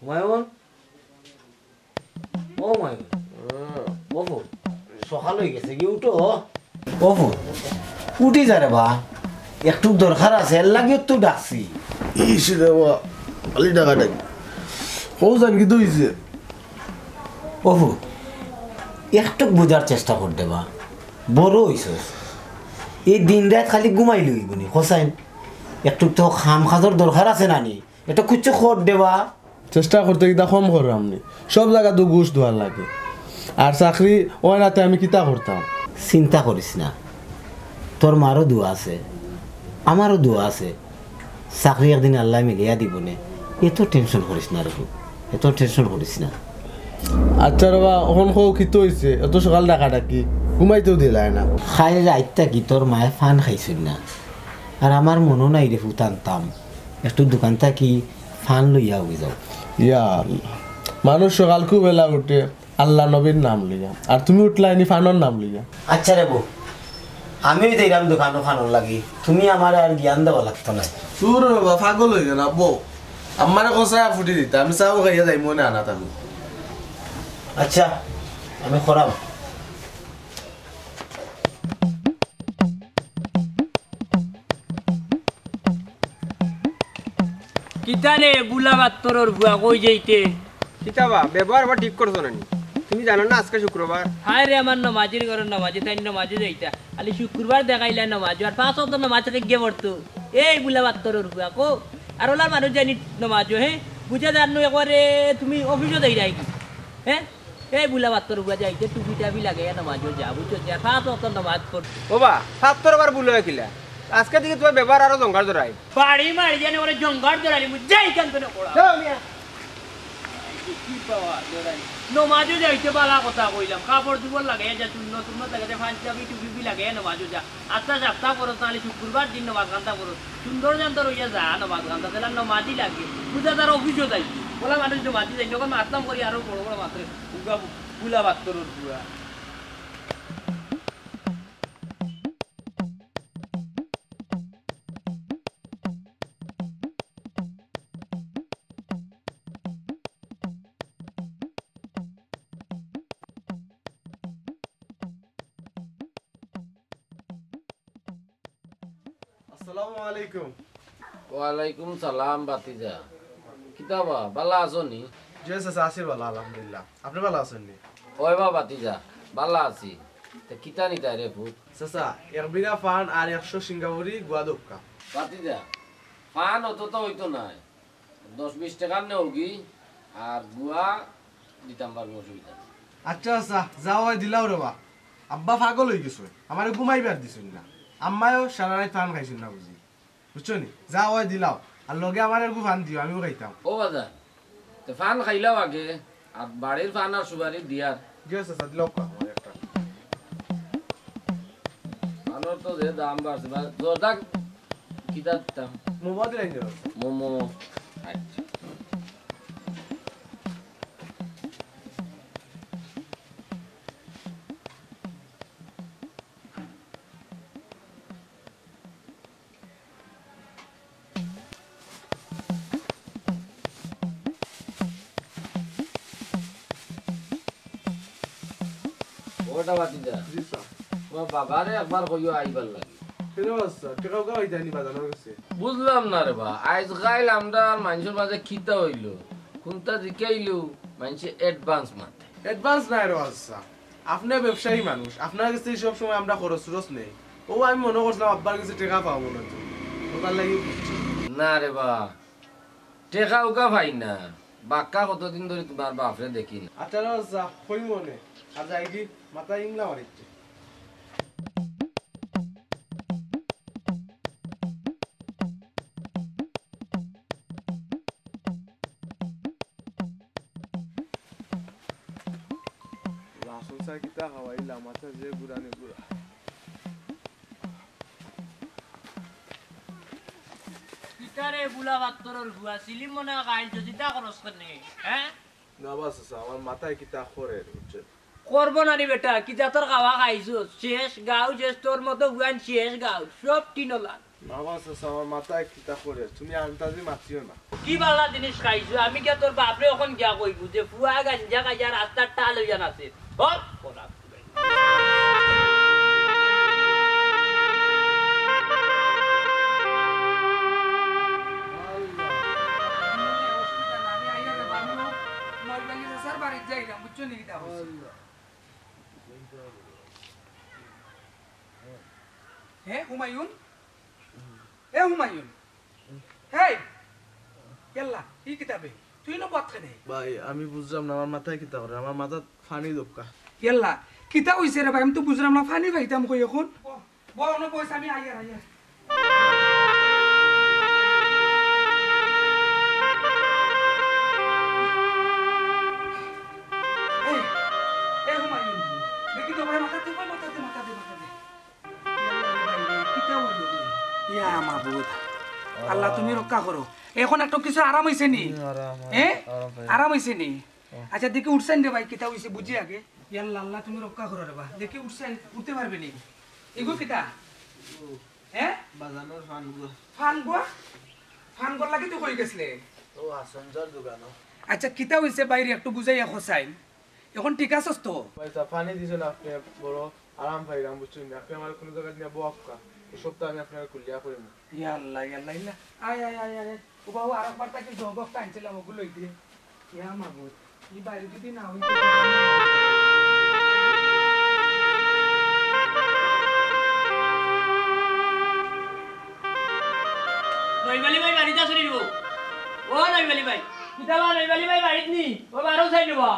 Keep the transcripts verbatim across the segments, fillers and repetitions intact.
হুমায়ুন, ও হুমায়ুন, হুম। ও ফুল, সকাল অই গেছে, কি উঠো? ও ফুল, উঠি যা রে বা, একটু দরকার আছে, এর লাগিও তো ডাকছি। ইস রে বা, খালি ডাকাডাকি। ও জান, কিতা অইছে? ও ফুল, একটু বুঝার চেষ্টা কর দে বা, বড় অইছস, এই দিন রাইত খালি ঘুমাইলে অইবো নি, হোসাইন? একটু তো কাম কাজর দরকার আছে না নি? এটা কিচ্ছু কর দে বা। চেষ্টা করতে কিতা কম কররাম নি? সব জাগাত তো ঘুষ দেওয়ার লাগে। আর চাকরি অয় না তে আমি কিতা করতাম? চিন্তা করিস না, তোর মারও দোয়া আছে, আমারও দোয়া আছে। চাকরি একদিন আল্লায় মিলাইয়া দিবো নে, এত টেনশন করিস না রে, এত টেনশন করিস না। আচ্ছা রে বা, অখন কও কিতা অইছে? এত সকাল ডাকাডাকি, ঘুমাইতেও দিলায় না। কাইল রাইত থাকি তোর মায়ে পান খাইছইন না, আর আমার মনো নাই রে ফুত আনতাম। একটু দোকান থাকি পান লইয়া অই যাও। ইয়া আল্লাহ, মানুষ সকাল খুব বেলা উঠে আল্লাহ নবীর নাম লইয়া, আর তুমি উঠলায় নি পানর নাম লইয়া। আচ্ছা রে বউ, আমিও যাইরাম দোকানো পানর লাগি, তুমি আমারে আর জ্ঞান দেওয়া লাগতো না। দূর রে বা, পাগল অইগেছো না বউ? আমারে কষায় ফুটি দিতা, আমি চাও খাইয়া যাইমু না আনা থাকো। আচ্ছা, আমি করাম। কিতা রে বুলা বাত্তরর ফুয়া, কই যাইতে? কিতা বা, ব্যবহার আবার ঠিক করছো না নি? তুমি জানো না আজকে শুক্রবার? হায় রে, আমার নমাজির ঘরর নমাজি, তাইন নমাজো যাইতা। খালি শুক্রবার দেখাইলা নমাজো, আর পাঁচ ওয়াক্ত নমাজ কিগে পড়তো। এই বুলা বাত্তরর ফুয়া, কও। আর ওলার মানুষ যাইন নি নমাজো, হে? বুঝা যার নু একবারে তুমি অফিসো যাইরায় কি? হে? এই বুলা বাত্তর ফুয়া যাইতে টুপি টাপি লাগাইয়া নমাজো যা, বুঝছো? যা, পাঁচ ওয়াক্ত নমাজ পড়। ও বা, পাত্তর আবার বুলা অয় কিলা? আজকে থাকি তুমার ব্যবহার আরো জঙ্গার ধরাই। বাড়ি মারি জানি ওরে জঙ্গার ধরাই, বুঝ যাই কেন তো না পড়া। যাও মিয়া। কি বাবা, ধরাই। নমাজো যাইতে বালা কথা কইলাম, কাপড় চুপড় লাগাইয়া যা, সুন্নত টুন্নত লাগাইয়া যা, পাঞ্জাবি টুপি লাগাইয়া নমাজো যা। আস্তা সাপ্তা করস না, খালি শুক্রবার দিন নমাজ কান্তা করস। সুন্দর জানতো রইয়া যা, নমাজ কান্তা, তাইলে নমাজি লাগে। বুঝা যার অফিসো যাই। ওলা মানুষ নমাজি যাই, যখন মাতলাম করি আরো বড় বড় মাতরে, উগা বুলা বাত্তরর ফুয়া। আসসালামু আলাইকুম। ওয়ালাইকুম সালাম ভাতিজা। কিতা বা, বালা আছো নি? জি চাচা, আছি বালা, আলহামদুলিল্লাহ। আপনে বালা আছইন নি? অয় বা ভাতিজা, বালা আছি। তে কিতা নিতায় রে ফুত? চাচা, এক বিঘা পান আর একশো সিঙ্গাপুরি গুয়া দউক্কা। ভাতিজা, পান অত তো অইতো নায়। দশ বিশ টেকার নেওগি, আর গুয়া দিতাম পারমু, অসুবিধা নাই। আচ্ছা, আচ্ছা, যা অয় দিলাও রে বা। আব্বা পাগল অইগেছইন, আমারে ঘুমাইবার দিছইন না। আম্মায়ও সারা রাইত পান খাইছইন না বুঝি, বুঝছো নি? যা অয় দিলাও, আর লগে আমারে এগু পান দিও, আমিও খাইতাম। ও বাজান, তে পান খাইলাও আগে, আর বাড়ির পান আর সুপারি দিয়ার। জি আচ্ছা, আচ্ছা, দিলাও কা, আমার একটা। পানর তো যে দাম বাড়ছে, বা জর্দা কিতা দিতাম? মোমো দিলাই দিও। মোমো। আচ্ছা। ওটা বাদ দিয়া। জি স্যার। তুমার বাবারে একবার কইও আইবার লাগি। কেনে বা স্যার? টেকা উকা পাইতায় নি বাজানোর গেছে? বুঝলাম না রে বা, আইজ কাইল আমরার মানষর মাঝে কিতা অইলো? কুনতা জিকাইলেউ মানষে advance মাতে। Advance নায় রে বা স্যার। আপনে ব্যবসায়ী মানুষ, আপনার গেছ থাকি সব সময় আমরা খরচ-টরচ নেই। অউ আমি মনো করছিলাম আব্বার গেছে টেকা পাওয়া মনে অয়, অটার লাগি। না রে বা, টেকা উকা পাই না। বাক্কা কতদিন ধরি তুমার বাপরে দেখি না। আচ্ছা রে বা স্যার, কইমু নে। আর যাইগি, মাথা ইংলা মারিচ্ছে। রাসুল স্যার কিতা খাওয়াইলা, মাথা যে ঘুরানি ঘুরা। কিতা রে বুলা বাত্তরর ফুয়া, সিলিম মনে হয় খাইল, জজিতা খরচ করে নে, হ্যাঁ? না বা চাচা, আমার মাথায় কিতা করে, বুঝছেন? করবো না রে বেটা, কি জাতর খাওয়া খাইছস? শেষ গাঁও শেষ, তোর মতো ফুয়াইন শেষ গাঁও, সব টিনলা। বাবা চাচা, আমার মাথায় কিতা করে, তুমি আন্দাজি মাতিও না। কি বালা জিনিস খাইছো? আমি কিতা তোর বাপরে অখন গিয়া কইমু যে ফুয়া গাঞ্জা খাইয়া রাস্তার টাল অইয়া নাচে? হপ, কোনা। হে হুমায়ুন, এ হুমায়ুন, হেই, ইয়াল্লা, ই কিতা বে? তুই ইনো বওয়াত কেনে? ভাই, আমি বুঝলাম না, আমার মাথায় কিতা করে, আমার মাথাত ফানি দোক্কা। ইয়াল্লা, কিতা অইছে রে ভাই? আমি তো বুঝলাম না, ফানি পাইতাম কই অখন? ব-, বও, অনো বইস, আমি আইয়ার, আইয়ার। এই, এ হুমায়ুন, দেখি তো ভাই, মাথা দে, ভাই, মাথা দে, মাথা দে, মাথা দে। ইয়াল্লা রে ভাই রে, কিতা অইলো রে? ইয়া মাবুদ, আল্লাহ তুমি রক্ষা করো। অখন একটু কিছু আরাম অইছে নি? হুম, আরাম, আরাম, এ? আরাম পাই। আরাম অইছে নি? হুম। আচ্ছা, দেখি উঠছইন রে ভাই, কিতা অইছে বুঝি আগে। ইয়াল্লা, আল্লাহ তুমি রক্ষা করো রে বা। দেখি উঠছইন, উঠতে পারবে নি? এগু কিতা? হে? বাজানোর ফান গুয়া। ফান গুয়া? ফান গুয়ার লাগি তুই কই গেছলে? ও, আসঞ্জার দোকানো। আচ্ছা, কিতা অইছে বাইরে একটু বুঝাইয়া কছাইন। অখন ঠিক আছস তো? ভাই সাব, ফানি দিছইন আপনে, বড় আরাম পাইরাম, বুঝছইন নি? আপনে আমারে কুনু জাগাত নিয়া বওয়াউক্কা, ও সবতা আমি আপনারে খুলিয়া কইমু। ইয়া আল্লাহ, ইয়া আল্লাহ, ইয়া আল্লাহ। আয়, আয়, আয়, আয়। ও বাবু, আরেকবার তাকে জগক টানছিলাম, ওগুলো লই দে। ইয়া মাবুদ, ই বাইরে যদি না অইতো। নইবালি ভাই বাড়িত আছইন নি? ও নইবালি ভাই, কিতা বা নইবালি ভাই বাড়িত নি? ও বারো সাইড বা।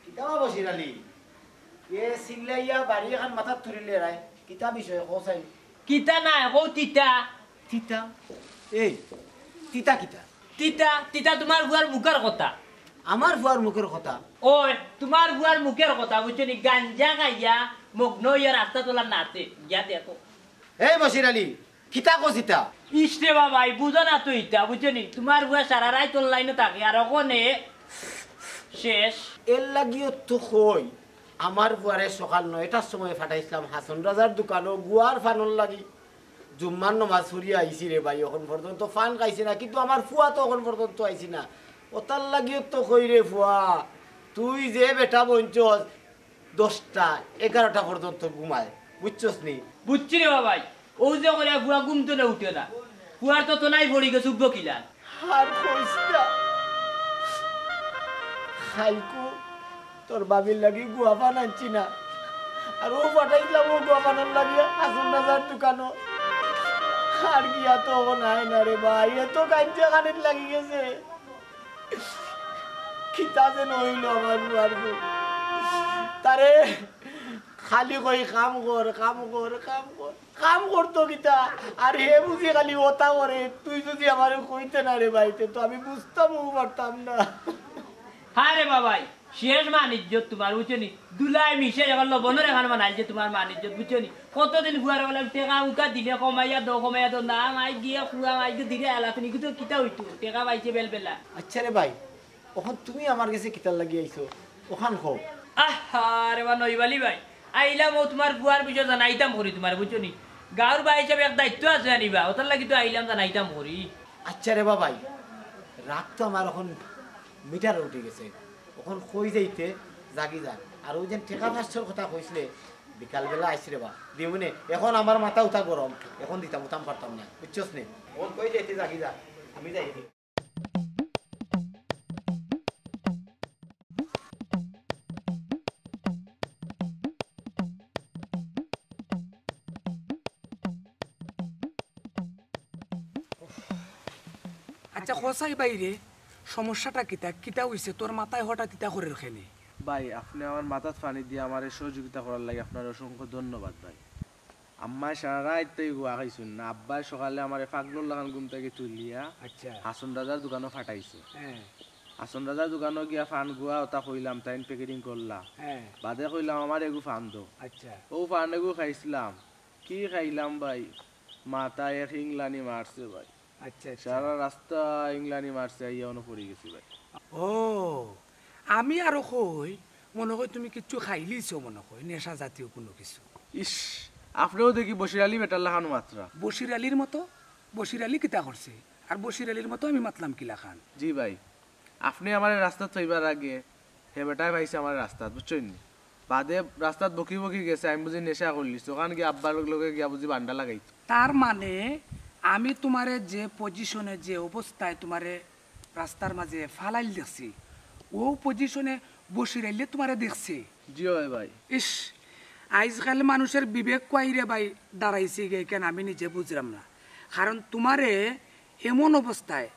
কিতা বা বশির আলী? এ চিল্লাইয়া বাড়ি এখান মাথাত তুলিলে রায়। কিতা বিষয় কও চাই? কিতা নায়, কও তিতা। তিতা? এই, তিতা কিতা? তিতা, তিতা তুমার ফুয়ার মুখর কথা। আমার ফুয়ার মুখর কথা? ওই, তুমার ফুয়ার মুখর কথা, বুঝছো নি? গাঞ্জা খাইয়া মগ্ন অইয়া রাস্তা তলা নাচে। গিয়া দেখো। এই বশির আলী, কিতা কস ইতা? ইস রে বাবা, ই বুঝো না তো ইতা, বুঝছো নি? তুমার ফুয়া সারা রাইত অনলাইনো থাকে, আর অখনে শেষ। এর লাগিও তো কই, আমার ফুয়ারে সকাল নয়টার সময় ফাটাইছলাম হাছন রাজার দোকানো গুয়ার ফানর লাগি। জুম্মার নমাজ পড়িয়া আইছি রে ভাই, অখন পর্যন্ত ফান খাইছি না, কিন্তু আমার ফুয়া তো অখন পর্যন্ত আইছি না। অতার লাগিও তো কই রে ফুয়া, তুই যে বেটা বনছস, দশটা, এগারোটা পর্যন্ত ঘুমায়, বুঝছস নি? বুঝছি রে বাবাই, অউ যে করিয়া ফুয়া ঘুম তনে উঠে না, ফুয়ার তো তনাই পড়ি গেছে উব্ব কিলা। আর কইস না, খাইকু তোর ভাবির লাগি গুয়া ফান আনছি না, আর অউ ফাটাইছলাম অউ গুয়া ফানর লাগি হাছন রাজার দোকানো। আর গিয়া তো অখন আয় না রে ভাই, এত গাঞ্জা খানিত লাগি গেছে। কিতা যে নইল আমার বুয়ার গো। তারে খালি কই, "কাম কর, কাম কর, কাম কর।" কাম করতো কিতা? আর হে বুঝি খালি অতা করে। তুই যদি আমারে কইতে না রে ভাই, তে তো আমি বুঝতামও পারতাম না। হায় রে বাবাই, শেষ মান ইজ্জত তুমার, বুঝছো নি? ধুলায় মিশে এবার লবণর এখান বানাইছে তুমার মান ইজ্জত, বুঝছো নি? কতদিন ফুয়ারে বললাম, "টেকা উকা দিলে কমাইয়া দেও, কমাইয়া দেও।" না, মাই গিয়া ফুয়া মাই গিয়া দিলে আলা, তুমি কিন্তু কিতা অইতো? টেকা পাইছে বেলবেলা। আচ্ছা রে ভাই, অখন তুমি আমার গেছে কিতার লাগি আইছো? অখান কও। আহা রে বা নইবালি ভাই, আইলাম অউ তুমার ফুয়ার বিষয়ে জানাইতাম করি তুমারে, বুঝছো নি? গাঁওর ভাই হিসাবে এক দায়িত্ব আছে আনিবা, অতার লাগি তো আইলাম জানাইতাম করি। আচ্ছা রে বা ভাই, রাগ তো আমার অখন মিটারে উঠি গেছে। অখন কই যাইতে জাগি যার। আর অউ যে টেকা পাঁচশোর কথা কইছলে, বিকালবেলা আইস রে বা, দিমুনে। অখন আমার মাথা উতা গরম, অখন দিতাম উতাম পারতাম না, বুঝছস নি? অখন কই যাইতে জাগি যার, আমি যাই। আচ্ছা, কছাই বাইরে, সমস্যাটা কিতা? কিতা অইছে? তোর মাথায় হঠাৎ ইতা করের কেনে? ভাই, আপনে আমার মাথাত ফানি দিয়া আমারে সহযোগিতা করার লাগি আপনারে অসংখ্য ধন্যবাদ ভাই। আম্মায় সারা রাইত তাই গুয়া খাইছইন না, আব্বায় সকালে আমারে পাগলর লাখান ঘুম থাকি তুলিয়া আচ্ছা। হাছন রাজার দোকানো ফাটাইছে। হ্যাঁ। হাছন রাজার দোকানো গিয়া ফান গুয়া অতা কইলাম, তাইন packeting করলা। হ্যাঁ। বাদে কইলাম, "আমার এগু ফান দেও।" আচ্ছা। অউ ফান এগু খাইছলাম, কি খাইলাম ভাই, মাথায় এক ইংলানি মারছে ভাই। আচ্ছা, আচ্ছা। সারা রাস্তা ইংলানি মারছে, আইয়া অনো পড়ি গেছি ভাই। ও, আমি আরো কই, মনো কয় তুমি কিচ্ছু খাইলিছো, মনো কয় নেশা জাতীয় কুনু কিছু। ইস, আপনেও দেখি বশির আলী বেটার লাখান মাতরা। বশির আলীর মতো? বশির আলী কিতা করছে? আর বশির আলীর মতো আমি মাতলাম কি লাখান? জি ভাই, আপনে আমারে রাস্তাত পাইবার আগে হে বেটায় পাইছে আমারে রাস্তাত, বুঝছইন নি? বাদে রাস্তাত বকি বকি গেছে, আমি বুঝি নেশা করলিছি, অখান গিয়া আব্বার লগে গিয়া বুঝি বান্ডা লাগাইছে। তার মানে আমি তুমারে যে পজিশনে, যে অবস্থায় তুমারে রাস্তার মাঝে ফালাইল দেখছি, অউ পজিশনে বশির আলীয়ে তুমারে দেখছে। জি অয় ভাই। ইস, আইজকাইল মানুষের বিবেক কুয়াইরে ভাই দাঁড়াইছে গিয়া, কেন আমি নিজে বুঝলাম না। কারণ তুমারে এমন অবস্থায়,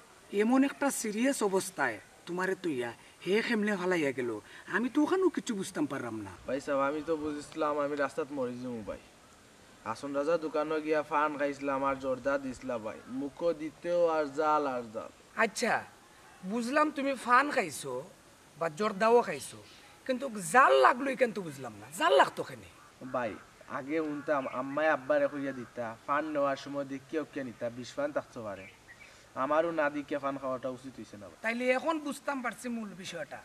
এমন একটা সিরিয়াস অবস্থায় তুমারে থইয়া হে কেমনে ফালাইয়া গেল, আমি তো অখানও কিচ্ছু বুঝতাম পারলাম না। ভাই সাব, আমি তো বুঝছিলাম আমি রাস্তাত মরি যামু ভাই। হাছন রাজার দোকানো গিয়া ফান খাইছলাম আর জর্দা দিছলা ভাই, মুখো দিতেও আর জাল আর জাল। আচ্ছা, বুঝলাম তুমি ফান খাইছো বা জর্দাও খাইছো, কিন্তু জাল লাগলো ইখান তো বুঝলাম না, জাল লাগতো কেনে? ভাই, আগে হুনতাম আম্মায় আব্বারে কইয়া দিতা, ফান নেওয়ার সময় দেখিয়া উকিয়া নিতা, বিষ ফান থাকতো পারে। আমারও না দেখিয়া ফান খাওয়াটা উচিত অইছে না ভাই। তাইলে এখন বুঝতাম পারছি মূল বিষয়টা।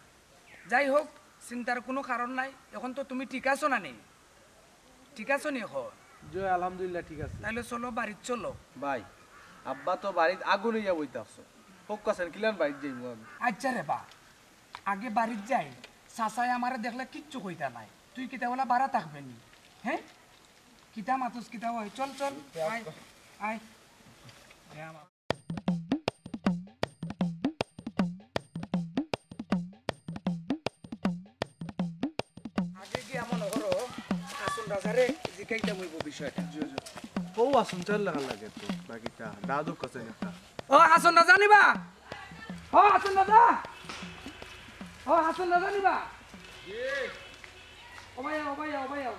যাই হোক, চিন্তার কুনু কারণ নাই। এখন তো তুমি ঠিক আছো না নি? ঠিক আছো নি এখন? জি, আলহামদুলিল্লাহ, ঠিক আছে। তাইলে চলো, বাড়িত চলো। ভাই, আব্বা তো বাড়িত আগুন অইয়া বইতা আছে। হোক কাছেন, কিলান বাড়িত যাইমু আমি। আচ্ছা রে বা, আগে বাড়িত যাই, চাচায় আমারে দেখলে কিচ্ছু কইতা নায়। তুই কিতা অলা বাড়া থাকবে নি? হ্যাঁ? কিতা মাতুস কিতা অয়? চল, চল, আয়, আয়। এ আমার আগে গিয়া মনো করো, হাছন রাজারে জিকাইতাম অইবো বিষয়টা। জি, জি। ও হাছন চাচার লাখান লাগে তো, বাকিটা দাদু কাছে একটা। ও হাছন রাজা নি বা? ও হাছন রাজা? ও হাছন রাজা নি বা? জি। ও ভাই, ও ভাই, ও ভাই, ও।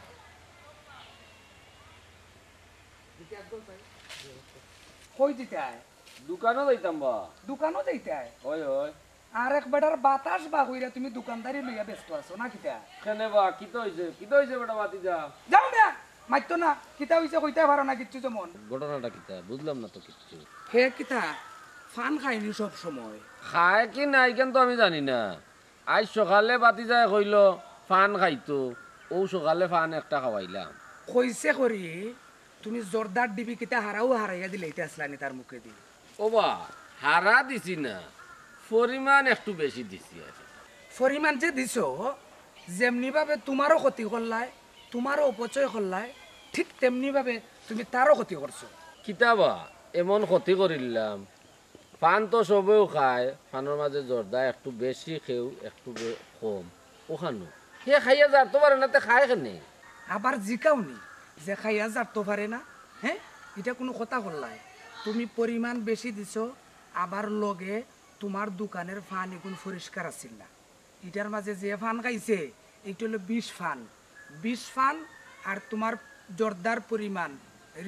কই দিতায়? দোকানো যাইতাম বা। দোকানো যাইতায়? অয়, অয়। আর এক বেটার বাতাস বা কইরা তুমি দোকানদারি লইয়া ব্যস্ত আছো না কিতা? কেনে বা, কিতা অইছে? কিতা অইছে বেটা বাতিজা? যাও মিয়া, মাতিও না। কিতা অইছে কইতায় পারো না কিচ্ছু যেমন। ঘটনাটা কিতা? বুঝলাম না তো কিচ্ছু। হে কিতা? ফান খায়নি সব সময়? খায় কি না ইখান তো আমি জানি না। আইজ সকালে বাতিজায় কইলো ফান খাইতো, অউ সকালে ফান একটা খাওয়াইলাম। কইছে করি তুমি জর্দার ডিবি কিতা হারাও হারাইয়া দিলাইতে আছলানি তার মুখেদি। ও বা, হারা দিছি না, পরিমাণ একটু বেশি দিছি আর কি। পরিমাণ যে দিছো, যেমনি ভাবে তুমারও ক্ষতি করলায়, তুমারও অপচয় করলায়, ঠিক তেমনি ভাবে তুমি তারও ক্ষতি করছো। কিতা বা, এমন ক্ষতি করিলাম? ফান তো সবেউ খায়, ফানর মাঝে জর্দা একটু বেশি, কেউ একটু বে-, কম। অখানউ হে খাইয়া জারতো পারে না, তে খায় কেনে? আবার জিকাও নি যে খাইয়া জারতো পারে না? হ্যাঁ, ইটা কুনু কথা কইলায়? তুমি পরিমাণ বেশি দিছো, আবার লগে তুমার দোকানের ফান ইগুন পরিষ্কার আছিল না। ইটার মাঝে যে ফান খাইছে, ইটা অইলো বিষ ফান। বিষ ফান আর তুমার জর্দার পরিমাণ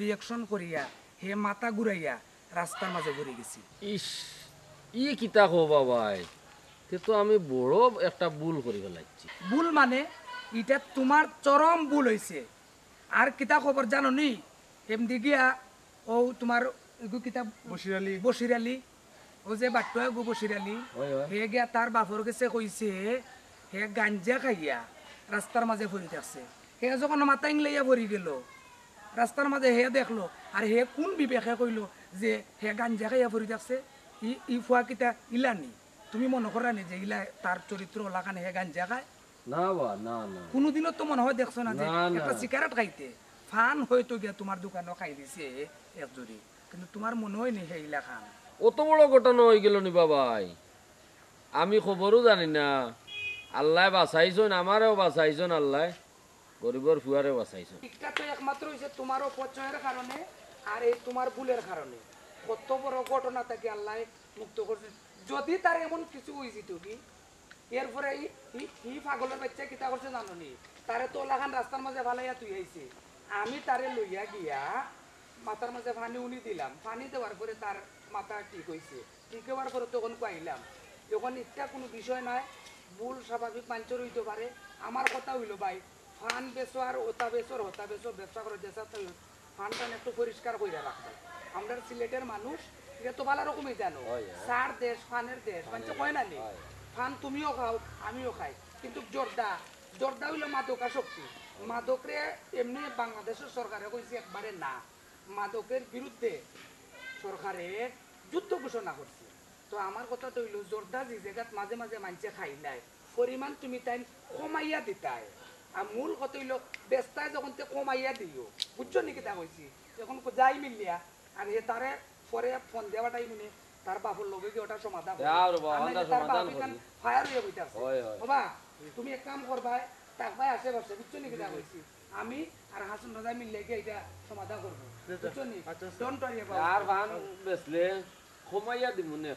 reaction করিয়া হে মাথা ঘুরাইয়া রাস্তার মাঝে পড়ি গেছে। ইস, ই কিতা কও বা ভাই? তে তো আমি বড় একটা ভুল করি ফেলাইছি। ভুল মানে? ইটা তুমার চরম ভুল অইছে। আর কিতা খবর জানো নি? এমদি গিয়া অউ তুমার ইগু কিতা? বশির আলী। বশির আলী, অউ যে বাট্টুয়া ইগু বশির আলী, অয়, অয়। হে গিয়া তার বাপর গেছে কইছে, হে গাঞ্জা খাইয়া রাস্তার মাঝে পড়ি থাকছে। হে যখন মাথা ইংলাইয়া পড়ি গেল, রাস্তার মাঝে হে দেখলো, আর হে কুন বিবেকে কইলো যে হে গাঞ্জা খাইয়া পড়ি থাকছে? ই, ই ফুয়া কিতা ইলানি? তুমি মনো কররানি যে ইলা তার চরিত্র অলাখান হে গাঞ্জা খায়? না বা, না, না। কুনুদিনও তো মনো অয় দেখছো না যে না, না। একটা সিগারেট খাইতে, ফান হয়তো গিয়া তুমার দোকানো খাই দিছে এক জুড়ি, কিন্তু তুমার মনো অয়নি হে ইলাখান। অত বড় ঘটনা অইগেলো নি বা ভাই? আমি খবরও জানি না। আল্লায় বাঁচাইছইন, আমারেও বাঁচাইছইন আল্লায়, গরিবর ফুয়ারেও বাঁচাইছইন। ইটা তো একমাত্র অইছে তুমার অপচয়ের কারণে, আর এই তুমার ভুলের কারণে। কত বড় ঘটনা থাকি আল্লায় মুক্ত করছইন। যদি তার এমন কিছু অইযিতো কি, এরপরে ই, ই, ই পাগলর বাইচ্চায় কিতা করছে জানো নি? তারে তো অলাখান রাস্তার মাঝে ফালাইয়া থুই আইছে। আমি তারে লইয়া গিয়া মাথার মাঝে পানি উনি দিলাম। পানি দেওয়ার পরে তার মাথা ঠিক অইছে। ঠিক অওয়ার পরে তো অখন কুয়াইলাম। অখন ইটা কুনু বিষয় নায়, ভুল স্বাভাবিক মানষর অইতো পারে। আমার কথা অইলো ভাই, ফান বেচো আর অতা বেচো আর হতা বেচো, ব্যবসা করো যেছা তাই, ফান টান একটু পরিষ্কার কইরা রাখবা। আমরার সিলেটের মানুষ, ইটা তো ভালা রকমই জানো। অয়, অয়। চা'র দেশ, ফানের দেশ, মানষে কয় না নি? অয়। ফান তুমিও খাও, আমিও খাই, কিন্তু জর্দা, জর্দা অইলো মাদকাসক্তি। মাদকরে এমনি বাংলাদেশর সরকারে কইছে একবারে না, মাদকর বিরুদ্ধে সরকারে যুদ্ধ ঘোষণা করছে। তো আমার কথাটা অইলো, জর্দা যে জাগাত মাঝে মাঝে মানষে খাইলায়, পরিমাণ তুমি তাইন কমাইয়া দিতায়। আর মূল কথা অইলো, বেচতায় যখন তে কমাইয়া দিও, বুঝছো নি কিতা কইছি? এখন যাই মিলিয়া, আর হে তারে পরে ফোন দেওয়াটাই মনে তার বাপর লগে গিয়া ওটা সমাধান করো। আর নাইলে তার বাপ ইখান ফায়ার অইয়া বইতাছে। বাবা, তুমি এক কাম করবায়, থাকবায় আশেপাশে, বুঝছো নি কিতা কইছি? আমি আর হাসন রাজা মিলিয়া গিয়া ইটা সমাধান করবো, বুঝছো নি? Don't worry about it। আর ভান বেচলে কমাইয়া দিমু নে।